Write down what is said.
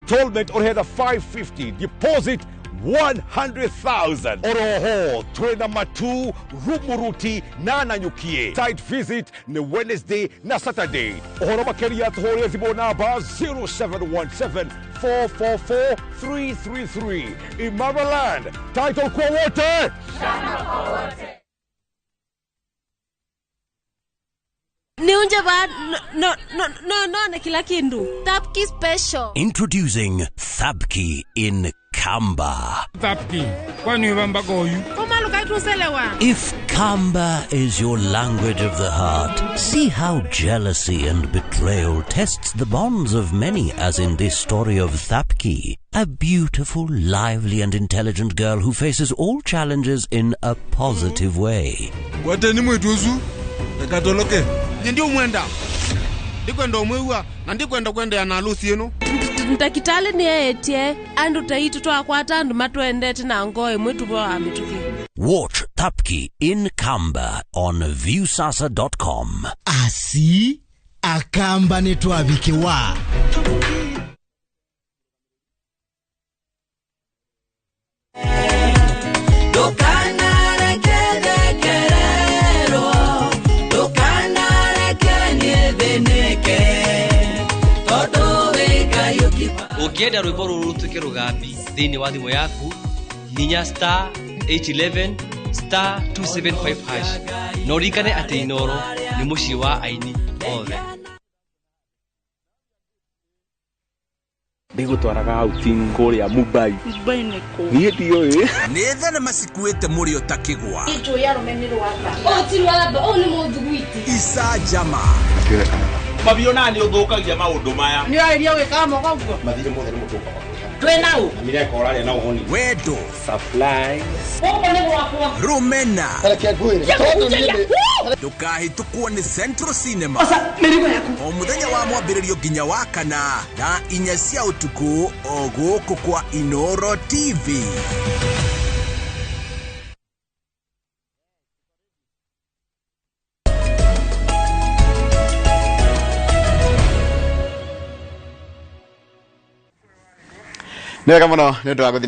Installment ũrĩhetha 550, deposit 100,000. Oroho twĩ Matu, Rumuruti na Nanyukie. Site visit ni Wednesday na Saturday. Ũhoro makĩria tũhũrĩre thimũ namba 0717 444 333. Imara Land, title kwa wote. Niunje ba no no no no na kila kindu. Tapki special. Introducing Thabki in Kamba. Tapki, kwani wamba goyu? If Kamba is your language of the heart, see how jealousy and betrayal tests the bonds of many, as in this story of Thapki, a beautiful, lively and intelligent girl who faces all challenges in a positive way. Wateni mwituzu, ekatoloke. Ndio mwenda. Ndikwenda omwewa na ndikwenda kwenda na alusi eno. Ntakitale ni etie andu taitu twakwata andu matwendete na ngoe mwitu bo amituki. Watch Tapki in Kamba on viewsasa.com. Asi akamba netwabikiwa. Ukienda rwimbo ruru rutuike rugambi thiini wa thimu yaku hihinya star 811 star 275 hash na ũririkane atĩ Inooro nĩ mũciĩ wa aini othe. Ndigũtwaraga outing kũrĩa Mumbai. Mumbai nĩ kũ? Niĩ ndiũĩ. Nĩ thenema cikuĩte mũrĩo ta kĩgwa. Njũĩ arũme nĩ rwamba. Ũũ ti rwamba, ũũ nĩ mũthuguiti. Icanjama. Mabio nani ũthũkagia maũndũ maya. Nĩ ũrairia gwĩkaga moko ũguo? Mathirĩ mothe nĩ mũtũka wa. Twĩ nau. Na mireka ũrarĩa na ũhũni. Wendo. Supplies. Gũkũ nĩ gwakwa. Rũmena. Reke ngwĩre. Tondũ niĩ ndĩ. Ndũkahĩtũkwo nĩ Central Cinema. Oca, mĩrigo yaku. O mũthenya wa mwambĩrĩrio nginya wa kana thaa 4 cia ũtukũ o gũkũ kwa Inooro TV. Nĩ wega mũno nĩ ũndũ wa gũthiĩ